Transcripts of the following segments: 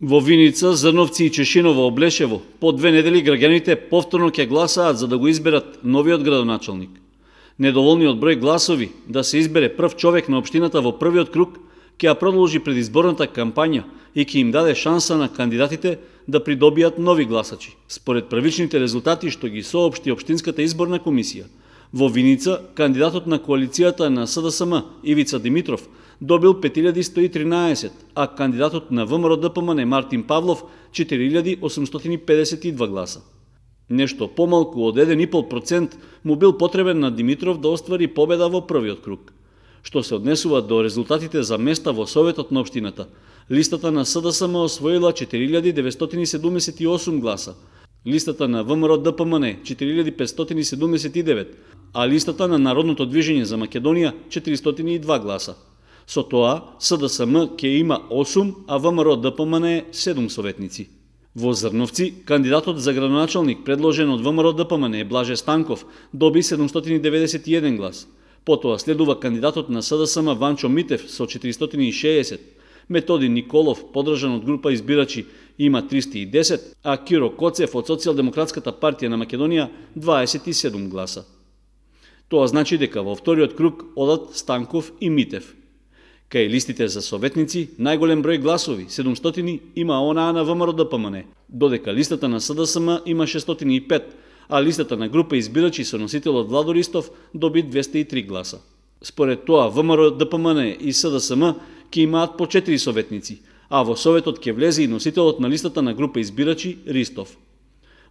Во Виница, Зрновци и Чешиново, Облешево, по 2 недели граѓаните повторно ќе гласаат за да го изберат новиот градоначалник. Недоволниот број гласови да се избере прв човек на општината во првиот круг ќе ја продолжи предизборната кампања и ќе им даде шанса на кандидатите да придобијат нови гласачи. Според првичните резултати што ги соопшти Општинската изборна комисија, во Виница кандидатот на коалицијата на СДСМ Ивица Димитров добил 5113, а кандидатот на ВМРО-ДПМН Мартин Павлов 4852 гласа. Нешто помалку од 1,5% му бил потребен на Димитров да оствари победа во првиот круг. Што се однесува до резултатите за места во Советот на општината, листата на СДСМ освоила 4978 гласа, листата на ВМРО-ДПМН 4579, а листата на Народното движење за Македонија 402 гласа. Со тоа, СДСМ ќе има 8, а ВМРО-ДПМН 7 советници. Во Зрновци, кандидатот за градоначалник предложен од ВМРО-ДПМН Блаже Станков доби 791 глас. Потоа следува кандидатот на СДСМ Ванчо Митев со 460, Методи Николов, подржан од група избирачи, има 310, а Киро Коцев од Социјалдемократската партија на Македонија 27 гласа. Тоа значи дека во вториот круг одат Станков и Митев. Кај листите за советници, најголем број гласови, 700, има онаа на ВМРО-ДПМН, додека листата на СДСМ има 605, а листата на група избирачи со носителот Владо Ристов доби 203 гласа. Според тоа, ВМРО-ДПМН и СДСМ ќе имаат по 4 советници, а во Советот ќе влезе и носителот на листата на група избирачи Ристов.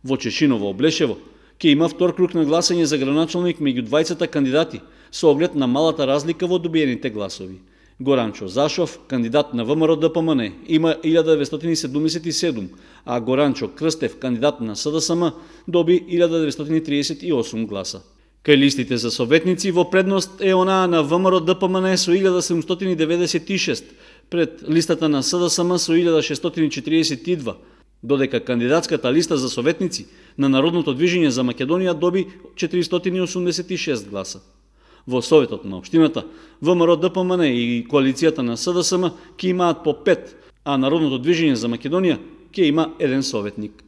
Во Чешиново, Облешево, ќе има втор круг на гласање за градоначалник меѓу двајцата кандидати со оглед на малата разлика во добиените гласови. Горанчо Зашов, кандидат на ВМРО-ДПМН, има 1977, а Горанчо Крстев, кандидат на СДСМ, доби 1938 гласа. Кај листите за советници во предност е онаа на ВМРО-ДПМН со 1796, пред листата на СДСМ со 1642, додека кандидатската листа за советници на Народното движење за Македонија доби 486 гласа. Во Советот на општината, ВМРО-ДПМН и коалицијата на СДСМ ќе имаат по 5, а Народното движење за Македонија ќе има 1 советник.